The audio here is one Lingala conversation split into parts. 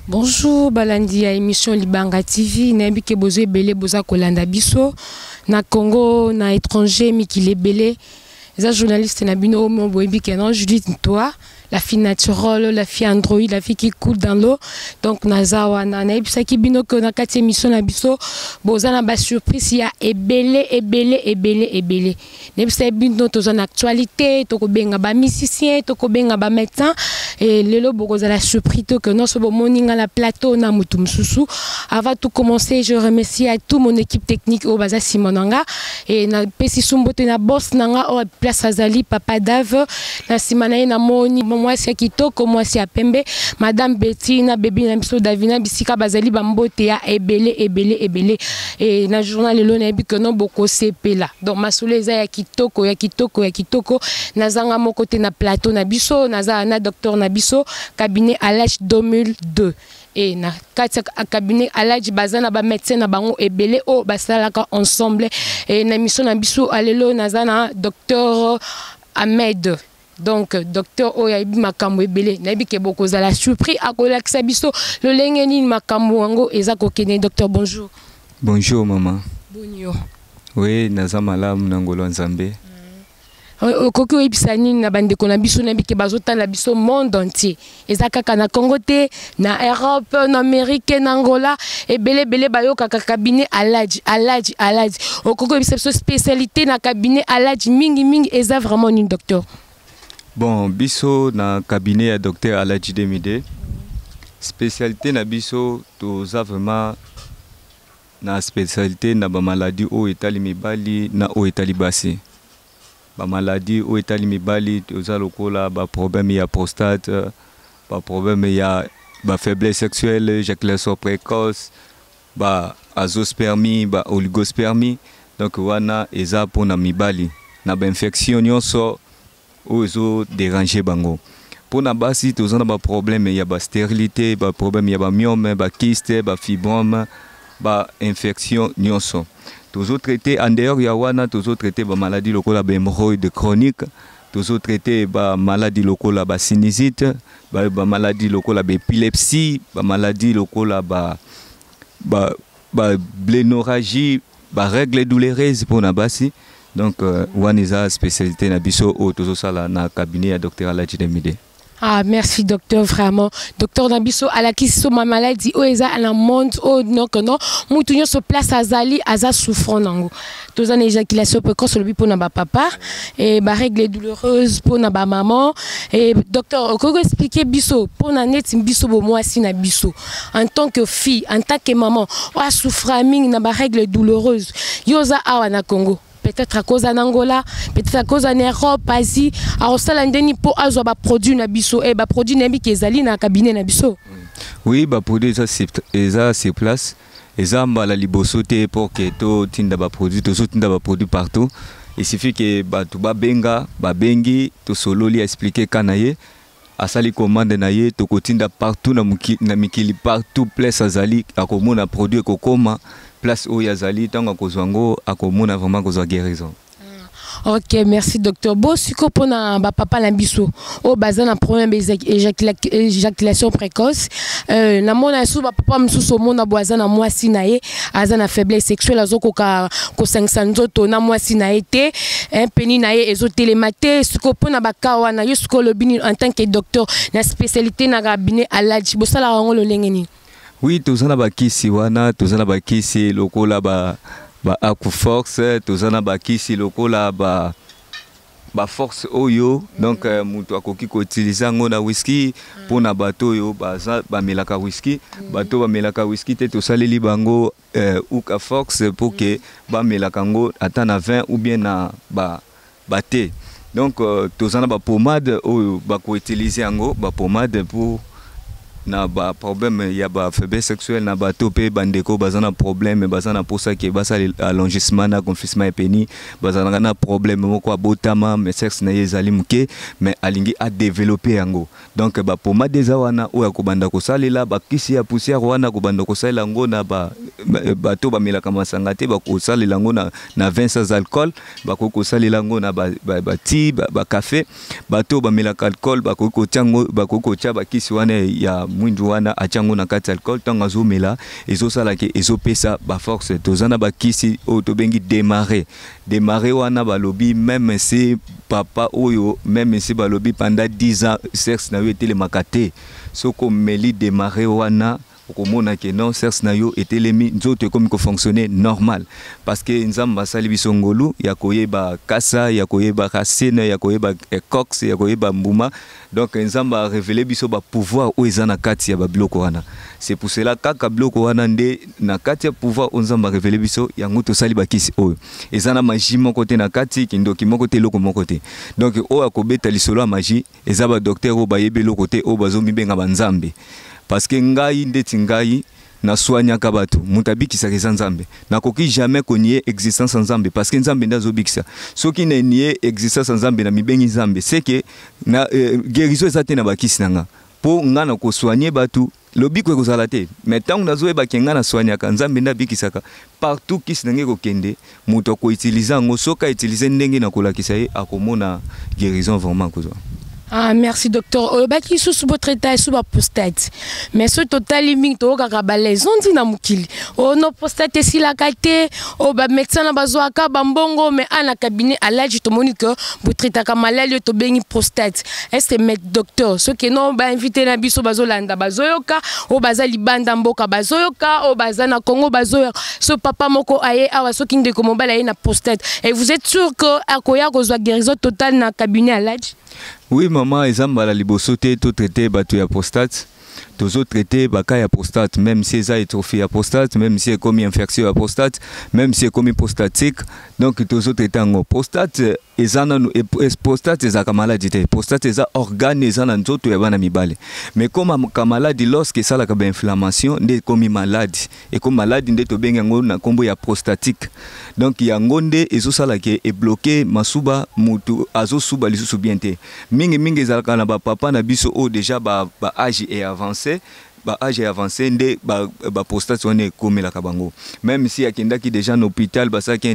Bonjour balandi ya émission Libanga TV, nayebi ke bozo ebele boza kolanda biso na Congo na étranger mikili ebele. Eza journaliste na bino oyo boyebi ke non Judith Ntoa, la fille naturelle, la fille android, la fille qui coule dans l'eau. Donc naza wana nayebisaki bino ke na kati émission na biso boza na ba surprise ya ebele ebele ebele ebele. Nayebisaki bino toza na actualité, tokobenga ba musicien, tokobenga ba médecin et lelo bokozala surpris to que non so bomoni nga na plateau na mutu mosusu. Avant tout commencer, je remercie à tout mon équipe technique oyo baza nsima na nga et napesi sumbote na boss na nga oyo place azali papa Dave. Na nsima na ye namoni mwasi ya kitoko, mwasi ya pembe, madame Betty na bebi na biso Davina, bisika bazali bambote ya ebele ebele ebele. Et na journal lelo nayebi que non bokosepela. Donc masolo eza ya kitoko ya kitoko ya kitoko. Nazanga moko te na plateau na biso, naza na docteur na biso cabinet à l'âge 2002. Et na kati ya cabinet Aladji baza na ba médecin na bango ebele oyo basalaka ensemble. Et na mission na biso alelo naza na docteur Ahmed. Donc docteur oyo ayebi makambo ebele, nayebi ke bokozala surpris akolakisa biso lolenge nini makambo yango eza kokende. Docteur, bonjour. Bonjour maman. Bonio. Oui, naza malamu na ngolo Nzambe. Okoki oyebisa nini na bandeko na biso, nayebi ke bazotala biso monde entier, eza kaka na Congo te, na Europe, na Amérique, na Angola, ebele ebele bayokaka cabinet Aladji, Aladji, Aladji. Okoki oyebisa biso spécialité na cabinet Aladji mingi mingi eza vraiment nini, docteur? Bon, biso na cabinet ya docteur Aladji Demide, spécialité na biso toza vraiment na spécialité na bamaladi oyo etali mibali na oyo etali basi. Bamaladi oyo etali mibali toza lokola baproblème ya prostate, baproblème ya bafaiblesse sexuelle, éjaculation précoce, ba azoospermie, ba oligospermie. Donc wana eza mpona mibali na bainfection nyonso oyo ezodéranger bango. Mpona basi toza na baproblème ya bastérilité, baproblème ya bamyome, bakyste, bafibrome, bainfection nyonso tozotraite. En dehors ya wana, tozotraite bamaladi lokola bahémorroïde chronique, tozotraite bamaladi lokola basinusite, bamaladi lokola baépilepsie, bamaladi lokola ba blénorragie, barègle douloureuse mpona basi. Donc wana eza spécialité na biso oyo tozosala na cabinet ya docteur Aladji Demide. Ah, merci docteur, vraiment. Docteur na biso alakisi so ma maladie oyo eza na monde oyo, donc non mutu nyonso place azali aza souffrant nango. Toza na éjaculation précoce olobi mpona bapapa et barègle douloureuse mpona bamaman. Et docteur, okoki expliquer biso mpona neti biso bomwasi na biso en tant que fille, en tant que maman oyo asouffra mingi na barègle douloureuse? Yo oza awa na Congo, peut-être à cause en Angola, peut-être à cause en Europe, Asie, akosala ndeni mpo azwa baproduit na biso e baproduit nayebi ke ezali na cabinet na biso? Oui, baproduit eza sur place. Eza mbala liboso te pour ke totinda baproduit. Tozotinda baproduit partout. Il suffit ke bato babenga, babengi, tosololi, expliquer ka na ye, asali commande na ye, tokotinda partout na mikili, partout place azali akomona produit ekokoma place oyo azali. Ntango akozwa yango, akomona vraiment kozwa guérison. Ok, merci docteur. Bo siko mpona bapapa na biso oyo baza na problème éjaculation précoce, namona so bapapa mosusu omona bo aza na mwasi na ye, aza na faiblesse sexuelle, azokoka kosangisa nzoto na mwasi na ye te, pénis na ye ezotelema te. Siko mpona baka wana, yo siko olobi nini en tant que docteur na spécialité na cabinet Aladji? Bosalaka yango lolenge nini? Oui, toza na bakisi wana. Toza na bakisi lokola ba Aquaforce, toza na bakisi lokola ba baforce oyo. Donc moto akoki koutiliser yango na whisky mpona bato oyo baza bamelaka whisky. Bato bamelaka whisky te, tosaleli bango Uka Force pour ke bamelaka yango ata na vin ou bien na ba bathé. Donc toza na bapomade oyo bakoutiliser yango, bapomade pour na baproblème ya bafaiblesse sexuelle na bato mpe bandeko baza na problème, baza na mposa ke basala allongement na gonflissement ya pénis. Bazalaka na problème moko, abotama mais sexe na ye ezali moke, mais alingi adévelopper yango. Donc bapomade eza wana oyo akobanda kosalela, bakisi ya poussière wana akobanda kosalela yango na bato bamelaka masanga te, bakosalela yango na vin sans alcool, bakoki kosalela yango na bati, bacafé. Bato bamelaka alcool bakoki kotia yango, bakoki kotia bakisi wana ya Mwindu wana atia yango na kati ya alcool, ntango azomela ezosala ke ezopesa baforce. Toza na bakisi oyo tobengi démarrer. Démarrer wana balobi même si papa oyo, même si balobi pendant 10 ans sexe na yo etelemaka te, soki omeli démarrer wana, okomona ke non, sexe na yo etelemi, nzoto ekomi kofonctionner normal, parce que Nzambe asali biso ngolu ya koyeba kasa, ya koyeba racine, ya koyeba écorce, ya koyeba mbuma. Donc Nzambe arévéler biso bapouvoir oyo eza na kati ya babiloko wana. C'est pour cela kaka biloko wana nde na kati ya pouvoir oyo Nzambe arévéler biso, yango tosali bakisi oyo. Eza na magie moko te na kati, kindoki moko te, eloko moko te. Donc oyo akobeta lisolo ya magie eza badocteur oyo bayebi eloko te, oyo bazomibenga banzambe. Parce que ngai, ndeti ngai naswanyaka bato, moto abikisaka eza Nzambe. Nakoki jamais konier existence ya Nzambe, parce que Nzambe nde azobikisa. Soki nanier existence ya Nzambe, na mibengi Nzambe, c'est que na guérison eza te na bakisi na nga, mpo nga na kosoigner bato, lobiko ekozala te. Mais ntango nazoyebaki nga naswanyaka, Nzambe nde abikisaka, partout kisi na ngai ekokende, moto akoutiliser yango, soki autiliser ndenge nakolakisa ye, akomona guérison vraiment akozwa. Ah, merci docteur. Olobaki lisusu botraiter esu baprostate, mais soki totali mingi, toyokaka balezondi na mokili oyo no prostate esilaka te, oyo bamédecin na bazwaka bambongo. Mais a na cabinet Alaji, tomoni ke botraitaka malali oyo tobengi prostate. Est ce que mais docteur, soki no bainvité na biso bazolanda, bazoyoka, oyo baza libanda mboka bazoyoka, oyo baza na Congo bazoyoka, so papa moko aye awa, soki ndeko mobali aye na prostate, et vous êtes sûr que akoya kozwa guérison totale na cabinet Alaji? Oui mama, eza mbala liboso te totraiter bato ya prostate. Tozotraiter bacas ya prostate, même si eza hypertrophie ya prostate, même si ekomi infection ya prostate, même si ekomi prostatique. Donc tozotraiter yango. Prostate eza nanu, prostate ezalaka maladi te. Prostate eza organe eza na nzoto ya bana mibale, mais komaka maladi lorsque esalaka bainflammation, nde ekomi maladi. Ekomi maladi nde tobengi yango na nkombo ya prostatique. Donc yango nde ezosalaka ebloquer masuba, motu azosuba lisusu bien te. Mingimingi ezalaka na bapapa na biso oyo déjà ba âge ba avancé, ba âge avancé nde baprostate ba wana ekomelaka bango. Même si akendaki déjà na hôpital, basalaki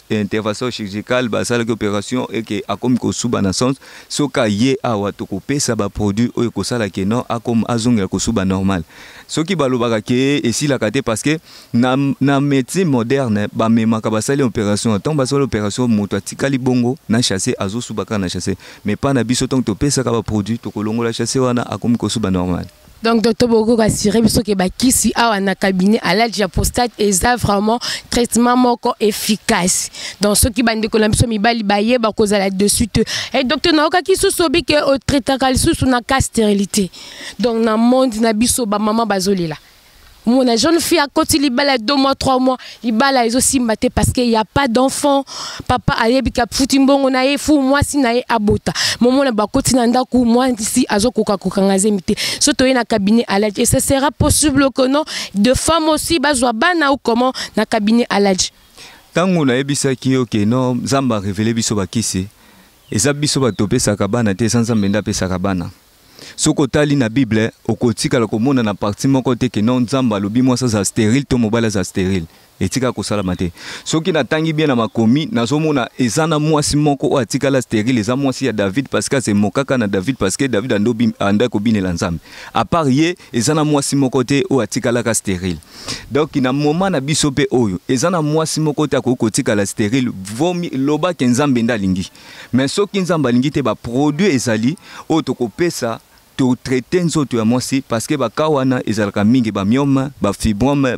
intervention chirurgicale, basalaki opération eke akomi kosuba na sens, soki aye awa, tokopesa baproduit oyo ekosala ke non, akoma azongela kosuba normal. Soki balobaka ke esilaka te, parce que na médecine moderne bamemaka, basali opération, ntango basali opération, moto atikali bongo na chasse, azosuba kaka na chasse. Mais pa na biso, ntango topesaka baproduit, tokolongola chasse wana, akomi kosuba normal. Donc docteur, bokoki assurer biso ke bakisi awa na cabinet Alaji ya prostate eza vraiment traitement moko efficace? Donc soki bandeko na biso mibali bayeba kozala dessus te. E docteur, nayokaki lisusu obi ke otraitaka lisusu na cas stérilité. Donc na monde na biso, bamama bazolela, mona jeune fille akoti libala 2 mois, 3 mois, libala ezosimba te parce que y a pas d'enfant. Papa ayebi ka futi mbongo na ye fu mwasi na ye abota, momona bakoti na ndako, mwasi azokoka kokanga zemi te. So toye na cabinet Alaji, et ce sera possible que non, de femmes aussi bazwa bana ou comment na cabinet Alaji? Ntango nayebisaki yo ke non, Nzambe arévéler biso bakisi, eza biso bato topesaka bana te, eza Nzambe nde apesaka bana. Soki otali na Bible, okotikala komona na partie moko te ke non, Nzambe alobi mwasi aza stérile to mobali aza stérile. Etikala kosalama te. Soki natangi bien na makomi, nazomona eza na mwasi moko oyo atikala stérile, eza mwasi ya David, parce que asemokaka na David, parce que David andaki kobinela Nzambe. À part ye, eza na mwasi moko te oyo atikalaka stérile. Donc na moment na biso mpe oyo, eza na mwasi moko te akoki kotikala stérile. Vomi lobaki Nzambe nde alingi. Mais soki Nzambe alingi te, baproduit ezali oyo tokopesa, totraiter nzoto ya mwasi, parce que bacas wana ezalaka mingi bamyome, bafibrome,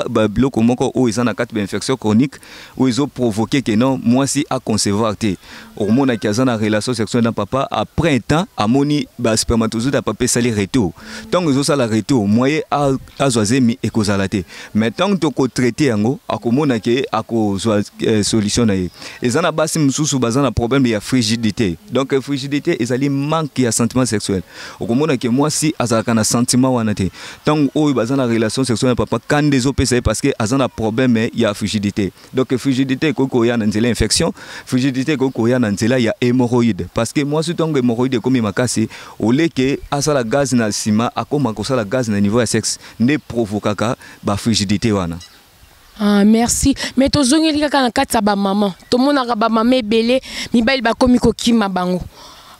babiloko moko oyo eza na kati, bainfection chronique oyo ezoprovoquer ke non, mwasi aconcevoir te. Okomonaki aza na relation sexuelle na papa, après un temps amoni baspermatozoïde ya papa esali retour. Ntango ezosala retour, moyen azwa zemi ekozala te. Mais ntango tokotraiter yango, akomona ke akozwa solution na ye. Eza na basi mosusu baza na problème ya frigidité. Donc frigidité ezali manque ya sentiment sexuel. Okomona ke mwasi azalaka na sentiment wana te. Ntango oyo baza na relation sexuelle na papa, kanda ezopesa ye, parce que aza na problème ya frigidité. Donc frigidité ekoki koya na nzela infection, frigidité ekoki koya na nzela ya hémorroïde, parce que mwasi ntango hémorroïde ekomi makasi, oleke asala gaz na nsima, akóma kosala gaz na niveau ya sexe, nde provokaka bafrigidité wana. Ah, merci. Mais tozongeli kaka na kati ya bamama, tomonaka bamama ebele, mibali bakomi kokima bango.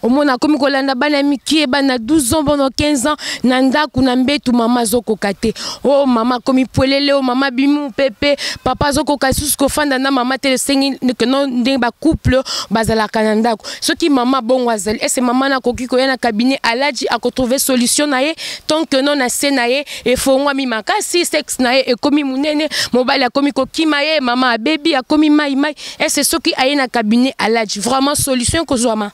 Omona akomi kolanda bana mikie, bana 12 ans, bana 15 ans, na ndako na mbetu, mama azokoka te. O mama akomi pwelele, o mama abimi mopepe, papa azokoka lisusu kofanda na mama te. Esengi que non, ndenge bacouple bazalaka na ndako, soki mama bongo azali, ese mama na akoki koya na cabinet Alaji, akotrouve solution na ye? Tant que non, na se na ye efongwami makasi, sexe na ye ekomi monene, mobali akomi kokima ye, mama abebi, akomi mai mai, ese soki aye na cabinet Alaji, vraiment solution ekozwama?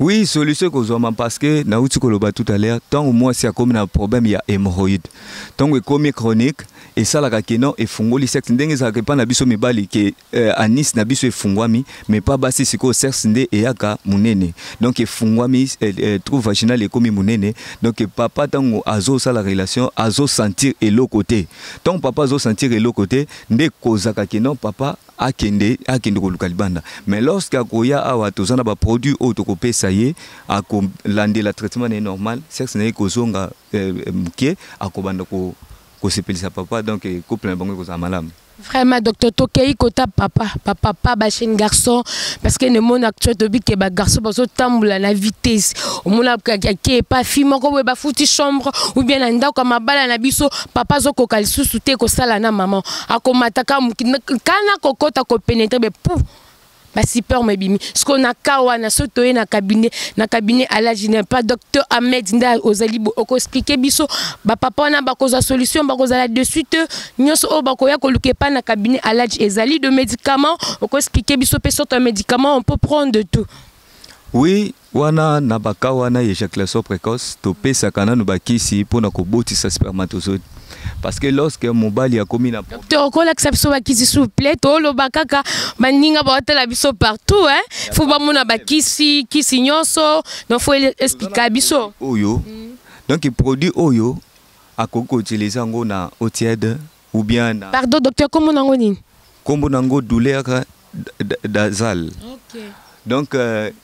Oui, solution ekozwama, parce que nauti koloba tout à l'heure, ntango mwasi akomi na problème ya hémorroïde, ntango ekomi chronique, esalaka que non, efungoli sexe. Ndenge ezalaka epai na biso mibali que anus na biso efungwami, mais pa basi sikoyo sexe nde eyaka monene. Donc efungwami, trou vaginal ekomi monene. Donc papa, ntango azosala relation, azosentir eloko te. Ntango papa azosentir eloko te, nde ekozaka que non, papa akende koluka libanda. Mais lorsque akoya awa, toza na baproduit oyo tokopesa ye, akolandela traitement na ye normal, sexe na ye kozonga moke, akobanda kosepelisa papa. Donc couple na bango ekozala malamu. Vraiment, docteur, tokei kota papa, papa pa bajeune garçon, parce que ne monde actuel, tobi que bagarçon bazotambola na vitesse. Omona ke pa fille moko boye, bafuti chambre ou bien na ndako ya mabala na biso, papa azokoka lisusu te kosala na mama, akomataka kana kokota kopénétrer, be pu basperme ebimi. Sikoyo na ka wana, soki toye na cabinet Alaji, ne pas docteur Ahmed nde ozali, okoexpliquer biso bapapa wana bakozwa solution, bakozala de suite nyonso oyo bakoya koluka epai na cabinet Alaji, ezali de médicament? Okoexpliquer biso mpe sorte ya médicament on peut prendre de tout. Oui, wana na baka wana éjaculation précoce, topesaka nanu bakisi mpona kobotisa spermatozoïde, parce que lorsque mobali akomi na Docteur, okolakisa biso bakisi, s'il vous plaît? Toloba kaka baninga baotala biso partout, hein, faut bamona bakisi, kisi nyonso. Donc faut expliquer biso. Oyo, donc produit oyo akoki koutiliser yango na eau tiède ou bien na Pardon, docteur, kombo nango nini? Kombo nango douleur dasal. Donc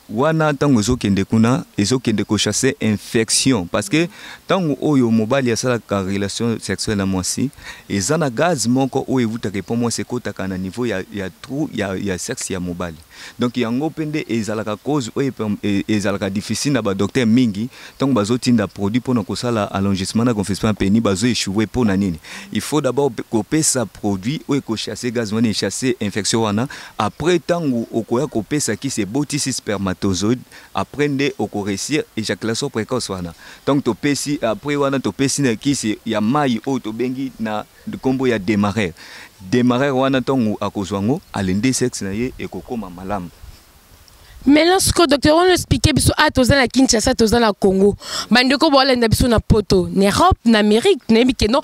wana ntango ezokende kuna, ezokende kochasser infection, parce que ntango oyo mobali asalaka relation sexuelle na mwasi, eza na gaz moko oyo evutaka epo mwasi, ekotaka na niveau ya trou ya sexe ya mobali. Donc yango mpe nde ezalaka cause oyo ezalaka difficile na badocteur mingi. Ntango bazotinda produit mpona kosala allongement na gonflissement ya pénis, bazoéchouer. Mpona nini? Il faut d'abord kopesa produit oyo ekochasser gaz wana, echasse infection wana. Après, ntango okoya kopesa kisi ebotisi spermatozoïde, après nde okoréussir éjaculation précoce wana. Donc topesi, après wana topesi na kisi ya mai oyo tobengi na nkombo ya démarreur. Démarreur wana, ntango akozwa yango, alende sexe na ye ekokóma malamu. Maintenant sikoyo, docteur, on explique biso, a toza na Kinshasa, toza na Congo, bandeko baolanda biso na Poto, na Europe, na Amérique, nayebi que non,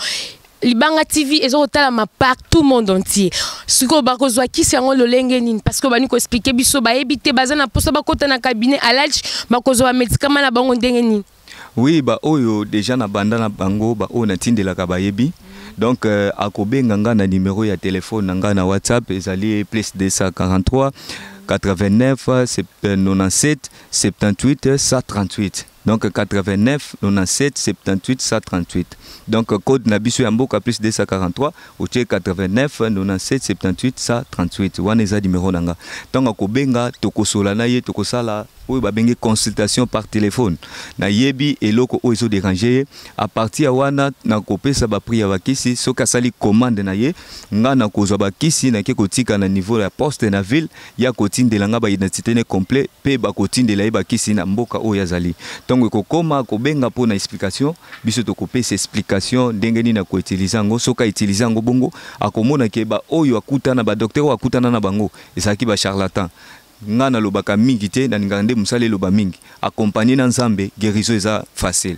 Libanga TV eza kotalama partout, monde entier. Sikoyo bakozwa kisi yango lolenge nini? Parce que bani koexpliquer biso, bayebi te, baza na mposa bakota na cabinet Alage, bakozwa bamédicament na bango ndenge nini? Oui, baoyo déjà na banda na bango, baoyo natindelaka bayebi. Donc akobenga nga na numéro ya telefone na nga na WhatsApp, ezali plus 243 89 97 78 138. Donc 89 97 78 138. Donc code na biso ya mboka plus 243, otie 89 97 78 138. Wana eza numéro na nga. Ntango akobenga, tokosola na ye, tokosala oyo babengi consultation par téléphone. Nayebi eloko oyo ezodéranger ye. À partir ya wana, nakopesa baprix ya bakisi. Soki asali commande na ye, nga nakozwa bakisi, nake kotika na niveau ya poste na ville ya kotindela nga baidentité ne complet, mpe bakotindela ye bakisi na mboka oyo azali. Ntango ekokóma, kobenga mpo na explication. Biso tokopesa explication ndenge nini akoutiliser yango. Soki autiliser yango bongo, akomona que baoyo akutana, badocteur oyo akutana na bango, ezalaki bacharlatan. Nga nalobaka mingi te, nalingaka nde mosala eloba mingi. Accompagné na Nzambe, guérison eza facile.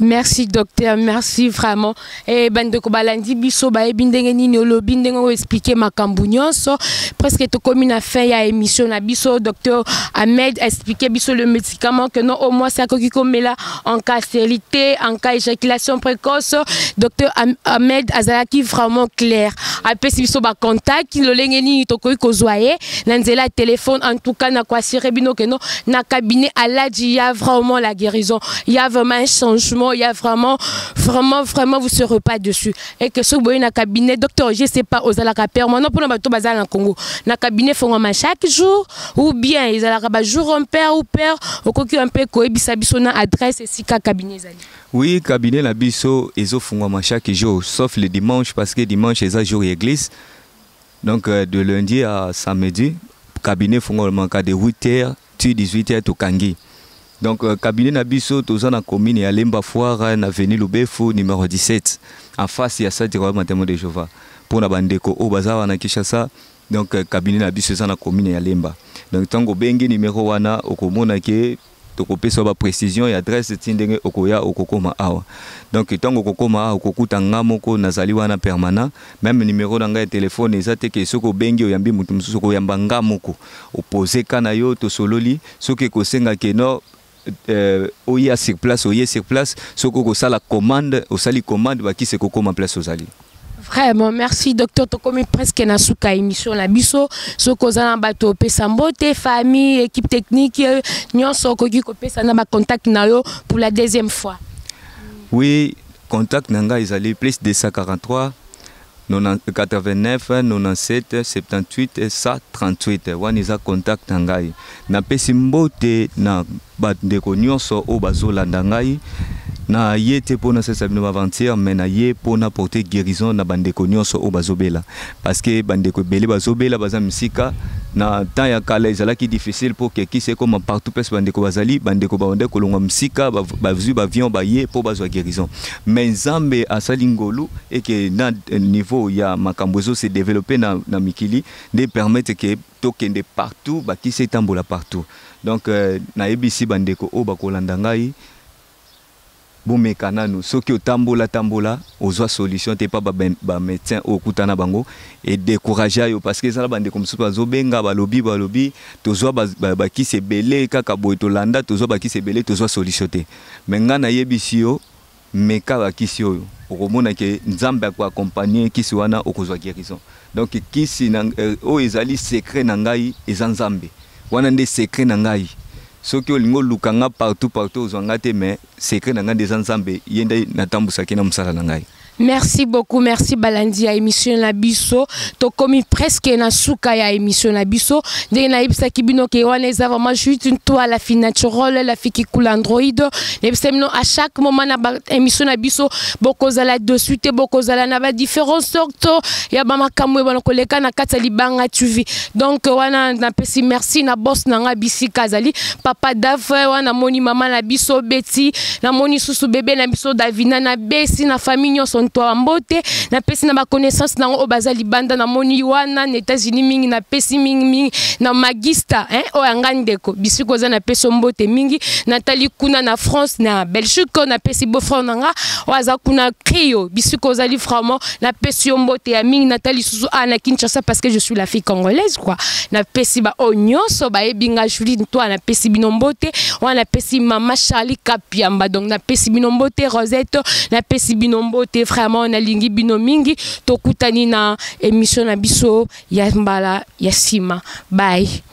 Merci docteur, merci vraiment. E bandeko balandi biso, bayebi ndenge nini olobi, ndenge oyo expliquer makambo nyonso. Presque tokomi na fin ya émission na biso. Docteur Ahmed expliquer biso le médicament que non, au moins akoki komela en cas stérilité, en cas éjaculation précoce. Docteur Ahmed azalaki vraiment clair. Apesi biso ba contact lolenge nini tokoki kozwa ye na nzela ya téléphone. En tout cas, na koassurer bino que non, na cabinet Aladji, il y a vraiment la guérison, il y a vraiment un changement, il y a vraiment, vraiment, vraiment, vous serez pas déçus. Et que soki boye na cabinet, docteur, je sais pas, ozalaka permanent mpona bato bazala na Congo? Na cabinet fongwama chaque jour ou bien ezalaka bajour impair ou pair? Okoki un peu koyebisa biso na adresse esika cabinet ezali? Oui, cabinet na biso ezofungwama chaque jour, sauf le dimanche, parce que dimanche eza jour ya église. Donc de lundi à samedi, cabinet fungwamaka de 8h ti 18h, tokangi. Donc cabinet na biso, toza na commune ya Lemba Foire, na avenue Lubefu numéro 17, en face ya Sainte Royaume Témoin de Jéhovah. Mpona bandeko oyo baza wana Kinshasa, donc cabinet na biso eza na commune ya Lemba. Donc ntango obengi numéro wana, okomona ke tokopesa yo baprécision ya adresse ti ndenge okoya, okokóma awa. Donc ntango okokóma awa, okokuta nga moko nazali wana permanent. Même numéro na ngai ya telefone eza te ke soki obengi, oyambi motu mosusu. Okoyamba nga moko, opose ka na yo, tosololi. Soki ekosenga ke no oya sur place, oye sur place. Soki okosala commande, osali commande, bakisi ekokóma place ozali. Vraiment, merci docteur. Tokomi presque na suka émission na biso. Soki oza na bato opesa mbote, famille, équipe technique nyonso, okoki kopesa na bacontact na yo pour la deuxième fois. Oui, contact na ngai ezali plus 243 89 97 78 138. Wana eza contact na ngai. Napesi mbote na bandeko nyonso oyo bazolanda ngai. Na ye te mpo nasalisa bino baaventure, mais na ye mpo na porter guérison na bandeko nyonso oyo bazobela, parce que bandeko ebele bazobela, baza misika. Na temps ya kala ezalaki difficile mpo ke kisi ekoma partout place bandeko bazali. Bandeko babande kolongwa mosika, bazwi bavion, baye mpo bazwa guérison. Mais Nzambe asali ngolu eke na niveau ya makambo ezose développer na mikili nde permettre ke tokende partout, bakisi etambola partout. Donc nayebisi bandeko oyo bakolanda ngai, bomeka nanu. Soki otambola tambola, ozwa solution te, mpa bamédecin oyo okutana bango edécourage yo, parce que ezala bandeko mosusu bazobenga, balobi tozwa bakisi ebele kaka boye, tolanda, tozwa bakisi ebele, tozwa solution te. Mais ngai nayebisi yo, meka bakisi oyo, okomona ke Nzambe akoaccompagne kisi wana, okozwa guérison. Donc kisi oyo ezali secret na ngai eza Nzambe. Wana nde secret na ngai. Soki olingi oluka nga partout partout, ozwa nga te, mais secret na ngai nde eza Nzambe. Ye nde natambusaki na mosala na ngai. Merci beaucoup, merci balandi ya émission na biso. Tokomi presque na suka ya émission na biso. Ndenge nayebisaki bino ke wana eza vraiment juste une toile, la fille naturelle, la fille qui coule Android. Nayebisa bino, à chaque moment na ba émission na biso, bokozala déçus te, bokozala na ba différentes sortes ya ba makambo ebana koleka na kati ya Libanga TV. Donc wana napesi merci na boss na nga bisika azali, papa Dave wana. Namoni mama na biso Betty, namoni susu bebe na biso Davina, na besi na famille nyonso ntwa mbote. Napesi na baconnaissance nango oyo baza libanda, namoni wana na États-Unis mingi. Napesi mingi mingi na Magista, hein, oyo yanga ndeko bisika oza, napesi yo mbote mingi. Natali kuna na France, na Belgique, napesi beau-frère na nga oyo aza kuna, Crio, bisika ozali, vraiment napesi yo mbote ya mingi. Natali lisusu a na Kinshasa, parce que je suis la fille congolaise quoi. Napesi baoyo nyonso bayebi nga Julie Ntwa, napesi bino mbote wana. Napesi mama Charlie Kapiamba, donc napesi bino mbote. Rosette, napesi bino mbote. Vraiment, nalingi bino mingi. Tokutani na émission na biso ya mbala ya nsima. Bye.